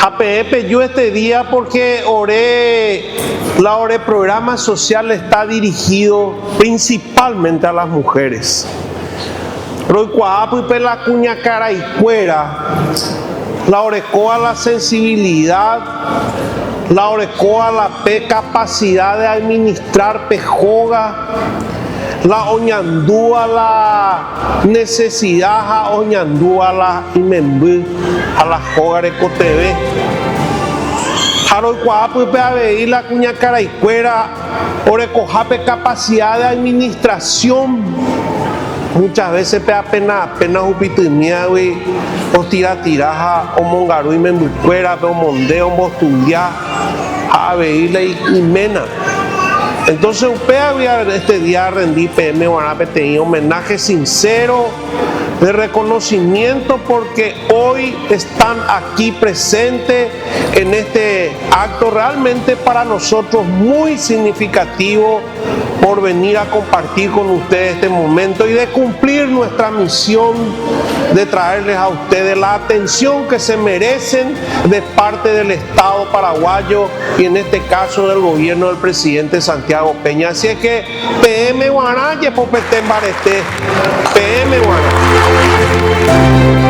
Ha peẽ peju este día porque ore la ore programa social está dirigido principalmente a las mujeres. Roikuaa pype la kuñakaraikuéra, la orekóva la sensibilidad, la orekóva la pe capacidad de administrar pe hóga, la oñandúva la necesidad ha oñandúva la imemby ha la hóga rekotevẽ. Ha roikuaa pype avei la kuñakaraikuéra orekoha pe capacidad de administración, muchas veces pe apena apena ohupitymíagui otiratira ha omongaru imembykuérape, omonde, ombostudia ha avei la iména. Entonces upévagui este día arrendi peẽme guarã peteĩ homenaje sincero de reconocimiento porque hoy están aquí presente en este acto realmente para nosotros muy significativo por venir a compartir con ustedes este momento y de cumplir nuestra misión de traerles a ustedes la atención que se merecen de parte del Estado paraguayo y en este caso del gobierno del presidente Santiago Peña. Así es que peẽme guarã jepopete mbarete, peẽme guarã.